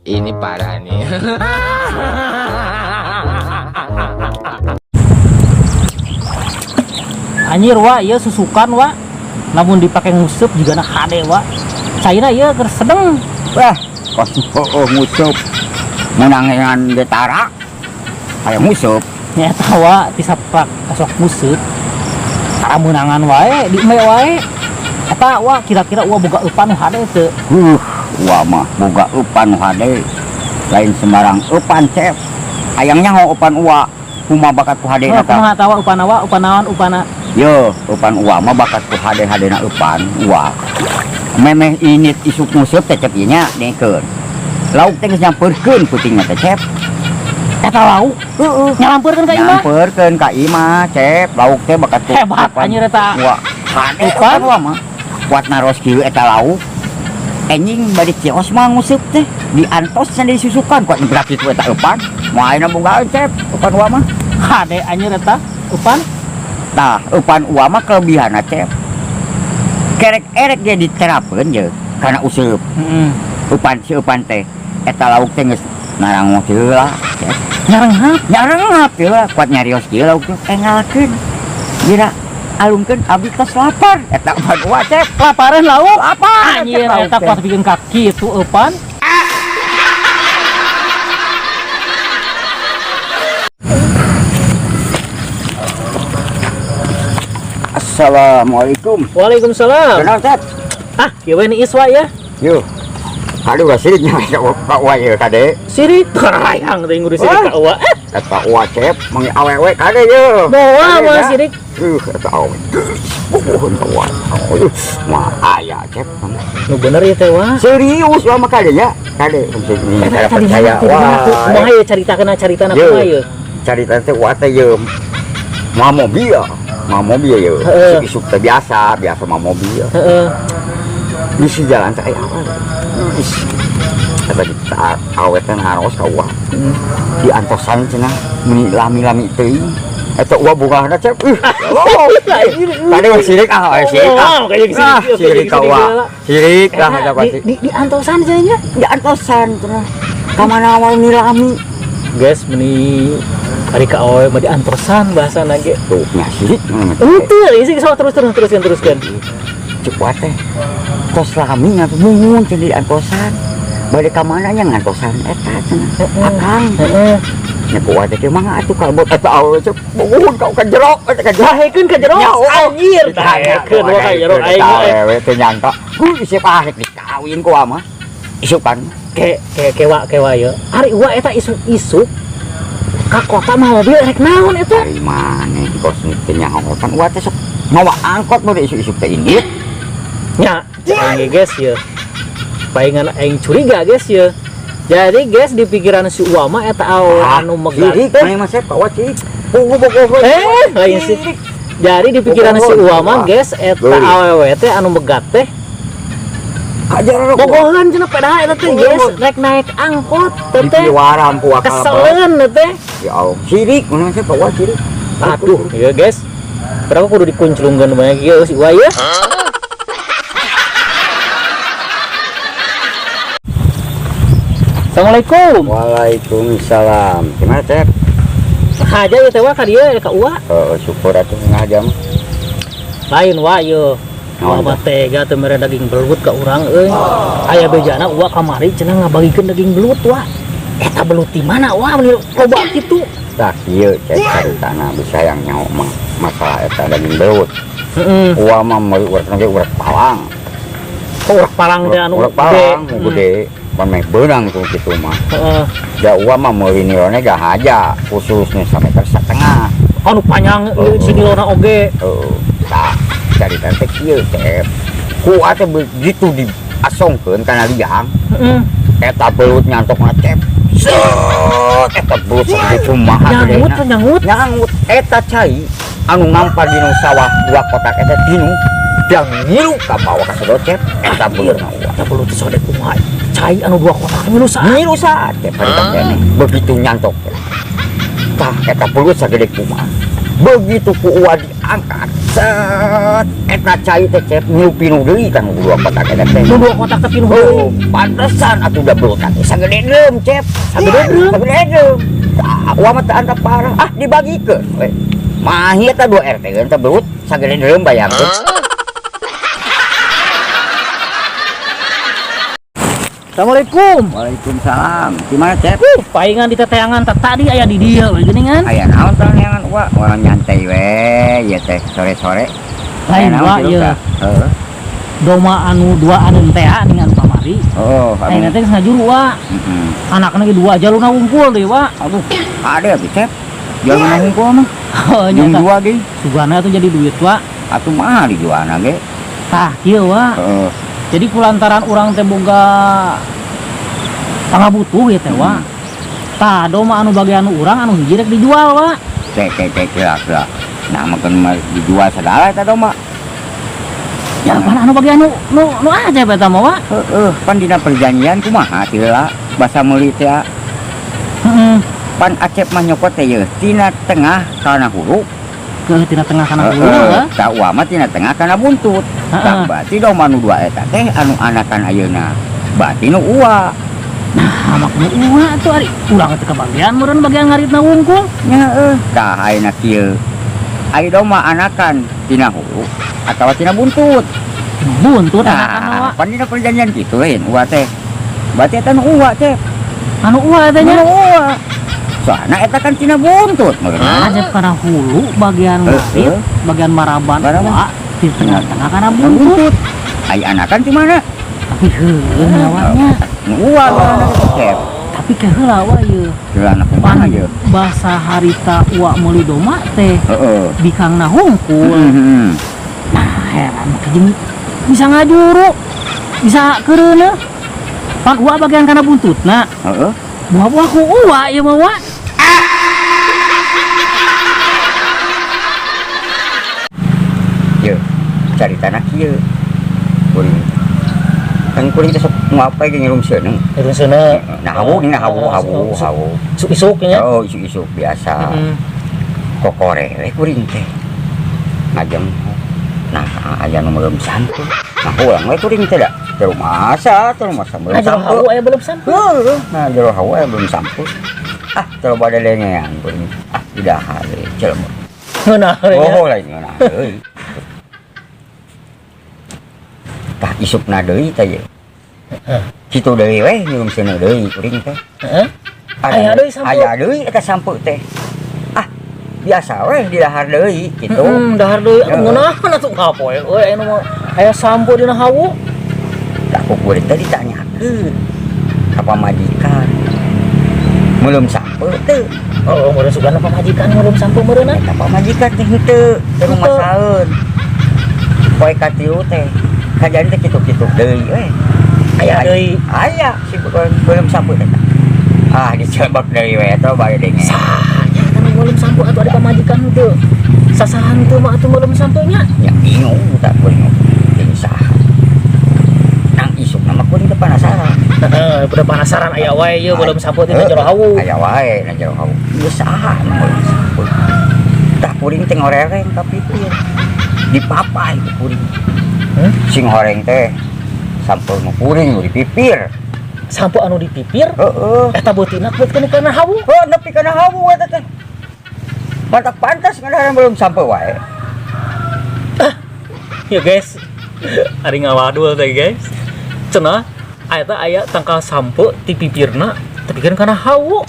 Ini parah nih. Anjir wa, ieu susukan wa. Lamun dipake nguseup jigana hade wa. Caina ieu keur sedeng. Wah, kos oh nguseup. Menangan getara. Kayak nguseup. Nya eta wa ti saprak osok nguseup. Tara meunangan wae, di embe wae. Eta wa kira-kira wa boga eupan nu hade teu? Wah mah boga eupan nu hade. Lain sembarang eupan, Cep. Hayang nyaho eupan uwa. Kumaha bakat ku hade Oh, na tah? kumaha tawa eupan wa, eupan naon eupana? Yo, eupan uwa mah bakat ku hade-hadena eupan uwa. Memeh init isuk nguseup teh cep ieu nya dengekeun. Lauk teh geus nyampeurkeun putingna teh, Cep. Eta lauk Heeh. nyalampeurkeun ka imah. Nyampeurkeun ka imah, Cep. Lauk teh bakat ku Hebat eupan anjir eta. Uwa. Hade Eupan? eupan uwa mah. Kuat naros kieu eta lauk. Enjing bari kios mah nguseup teh diantos nya disusukan kuat berat itu eta eupan. Moal ayeuna bogaan, Cep, eupan uwa mah. Hade anjir eta eupan. Tah, eupan uwa mah kelebihanna, Cep. Kerek-erek dia diterapeun je kana useup. Heeh. Eupan si eupan teh eta lauk teh geus narangoh heula, Cep. Nyarenghap. Nyarenghap heula kuat nyarios kieu lauk teh engalkeun. Dira alungkeun abdi tos lapar. Eta eupan uwa, Cep. Laparan lauk. Lapar Anjir Cep, lauk eta teh. kuat bikin kaki itu eupan. Assalamualaikum. Waalaikumsalam. Kenal, Cep? Ah, ieu we ni Iswa ya. Yo. Aduh, sirik nya ka uwa ieu kade. Sirik hayang teh ngurus sirik ka uwa. Eh, Eta uwa, Cep, mangi awewe kade ye. moal Kade, moal ya. sirik. Eta awewe. Bubuhun ka uwa. Aduh, moal aya, Cep. Nu bener ieu teh wa. Serius uwa mah kade ya. Kade, Eta kada tadi percaya. mana Wah. kumaha ye caritana caritana Ye. kumaha ye? Carita teh uwa teh ye. Moal mobil ya. Moal mobil ye. Heeh. Isuk-isuk teh biasa, biasa moal mobil. Heeh. Di si jalan teh aya apa? Ih. Eta di awe teh naros ka uwa. Di antosan cenah meni lami-lami teuing. Eta uwa bungahna, Cep. Ih, Allah. Tadi mah sirik ah, eh, sirik ah. Oh, kayak sirik, Ah, kayak sirik ka sirik uwa. heula. Sirik lah Eta eta di pasti. di antosan cenah. Di antosan cenah. Ka mana wae meni lami. Guys, meni ari ka awewe mah di antosan bahasana ge. Tuh, nya sirik. Henteu, isi sok terus terus teruskeun teruskeun. Cek uwa teh. Tos lami ngatuh mungun cenah di antosan. Bade ka mana nya ngantosan eta cenah. Akang. Heeh. Nya ku uwa teh kieu mangga atuh kalbot eta awewe cek bogohun ka jero eta ka jero. Dahekeun ka jero. Ya, oh. Anjir, dahekeun wa ka jero aing mah. Awewe teh nyangka, ku isep ah rek dikawin ku mah. Isukan. Ke ke kewa kewa ye. Ari uwa eta isuk-isuk ka kota mah mobil rek naon eta? Dari mana di kos teh nyaho kan uwa teh sok mawa angkot mah isuk-isuk teh indit. Nya, aing ge guys ye. Palingan aing curiga guys ye. Jadi guys di pikiran si Uwa mah eta awewe anu megat sirik teh. maneh mah sep kawa sirik. Pugu bogoh. Eh, lain sih. Jadi di pikiran si Uwa mah guys eta Geulis. awewe teh anu megat teh Kajar bogohan cenah pedah eta teh guys rek naik angkot teh teh. Dipiwaram ku akal. Keseleun teh. Ya Allah, sirik maneh mah sep kawa sirik. Aduh, ya guys. Berapa kudu dikunclungkeun banyak ieu si Uwa ye? Assalamualaikum. Waalaikumsalam. Gimana, Cep? Haja ieu teh wa ka dieu ka Uwa. Oh, syukur atuh sengaja mah. Lain wa ieu. Uwa Naon mah tega teu mere daging belut ka urang euy. Aya bejana Uwa kamari cenah ngabagikeun daging belut wa. Eta belut di mana wa meni loba kitu? Tah kieu cek caritana bisa yang nyaho mah masalah eta daging belut. Heeh. Uwa mah meuli urat ge urat palang. Kok urak palang teh anu Urat palang gede. nu gede. Pan meh beunang ku kitu mah. Heeh. Da uwa mah meuli nilone gak haja khusus nu sameter setengah. Anu panjang ieu si nilona oge. Heeh. Tah carita teh kieu Cep. Ku teh begitu diasongkeun kana liang. Heeh. Eta belut nyantokna Cep. Set eta belut sagede kumaha Nyangut gedena. nyangut. Nyangut eta cai anu ngampar dinu sawah dua kotak eta dinu dan ngilu ka bawah ka sedot Cep eta beulutna uwa. Eta belut teh sagede kumaha. Cai anu dua kotak ngilu saat. Ngilu saat Cep harita keneh. Begitu nyantok tah eta belut sagede kumaha. Begitu ku uwa diangkat Set eta cai teh, Cep, nu pinuh deui kan dua kotak eta teh. Nu dua kotak teh pinuh deui. Oh, pantesan atuh da belut teh sagede deum, Cep. Sagede deum? Sagede deum. Tah, uwa mah teu antap parah. Ah, dibagikeun we. Mahi eta 2 RT teh belut sagede deum, bayangkeun. Assalamualaikum. Waalaikumsalam. Gimana, Cep? Paingan di teteangan tadi aya di dieu we geuningan. Aya naon tah neangan uwa? Orang nyantai we ieu teh sore-sore. Lain wa ieu. Heeh. Doma anu dua anu teh dengan pamari. Oh, ayeuna teh geus ngajuru wa. Heeh. Anakna ge dua jalurna wungkul deui wa. Aduh, ada atuh, Cep. Jalurna wungkul mah. Oh, Jeung nyata. dua ge. Sugana tuh jadi duit wa. Atuh mah dijualna ge. Tah kieu wa. Heeh. Jadi kulantaran urang teh boga pangabutuh ya teh wa. Tah doma anu bagian urang anu hiji rek dijual wa. Cek cek cek gerak gerak. Nah, makan mah dijual segala eta domba. Ya pan anu bagian nu nu nu aja eta mah wa. Heeh, pan dina perjanjian kumaha teh heula basa meuli teh. Heeh. Pan Acep mah nyokot teh yeuh tina tengah kana hulu. Ke tina tengah kana hulu heuh. Tah uwa mah tina tengah kana buntut. Tah berarti domba nu dua eta teh anu anakan ayeuna. Berarti nu uwa. Nah, mak nu uwa tuh ari urang teh kebagian meureun bagian ngaritna wungkul. Nya heuh. Tah ayeuna kieu. Ari domba anakan tina hulu atawa tina buntut. Buntut anakan Nah, pan dina perjanjian kitu lain uwa teh. Berarti eta nu uwa teh. Anu uwa teh nya. Nu uwa. Soalna eta kan tina buntut meureun. Acep kana hulu bagian ngarit, bagian maraban uwa di tengah-tengah kana buntut. Ai anakan di mana? Tapi heueuh nyawanya. Nu uwa anak Cep. Tapi ke heula wa ieu. Heula anak kumaha ieu? Basa harita uwa meuli domba teh. Heeh. Bikangna hungkul. Nah, heran jeung bisa ngajuru. Bisa keureuneuh. Pan uwa bagian kana buntutna. Heeh. Buah-buah ku uwa ieu mah wa. Yeuh, caritana kieu. Kuring. Kan kuring teh sok ngapai ge ngirum seuneu. Ngirum seuneu. Nah, hawu nih, hawu, hawu, hawu. Isuk-isuk nya. Oh, isuk-isuk biasa. Kokore we kuring teh. Ngajeng. Nah, aya nu meureum sampe. Nah, ulang we kuring teh da. Terus masa belum Jero sampe. hawu aya belum sampe. Heuh, nah jero hawu aya belum sampe. Ah, terlalu bade lengean kuring. Ah, didahar we jelema. Ngeunah we nya. Oh, lain ngeunah deui. Tah isukna deui teh ye. Kitu deui we ngirum seuneu deui kuring teh. Heeh. Aya deui sampe. Aya deui eta sampe teh. Ah, biasa we didahar deui kitu. Heeh, dahar deui. Ngeunahan atuh kapoe euy aya nu aya sampo dina hawu. Tah ku kuring teh ditanyakeun ka pamajikan. Meuleum sampe teu. Oh, meureun sugana pamajikan meuleum sampe meureunna. Eta pamajikan teh henteu, teu rumasaeun. Poe katilu teh kajadian teh kitu-kitu deui we. Aya deui. Aya si belum sampe teh. Ah, dicelebak deui we eta bae denge. Sanya eta nu meuleum sampe atuh ada pamajikan henteu. Sasahan teu mah atuh meuleum sampe nya. Nya bingung tak kuring jeung saha. Nang isukna mah kuring teh penasaran. Heeh, udah penasaran aya wae ieu meuleum sampe teh jero hawu. Aya wae na jero hawu. Ieu saha nu meuleum sampe. Tah kuring teh ngorereng ka pipir. Dipapai ku kuring. Sing horeng teh sampe nu kuring nu dipipir. Sampe anu dipipir? Heeh. Eta beutina beut kana hawu. Heuh, nepi kana hawu eta teh. Mantak pantas ngadaharan belum sampe wae. Ah. Ya guys. Ari ngawadul teh guys. Cenah eta aya tangkal sampe ti pipirna tepikeun kana hawu.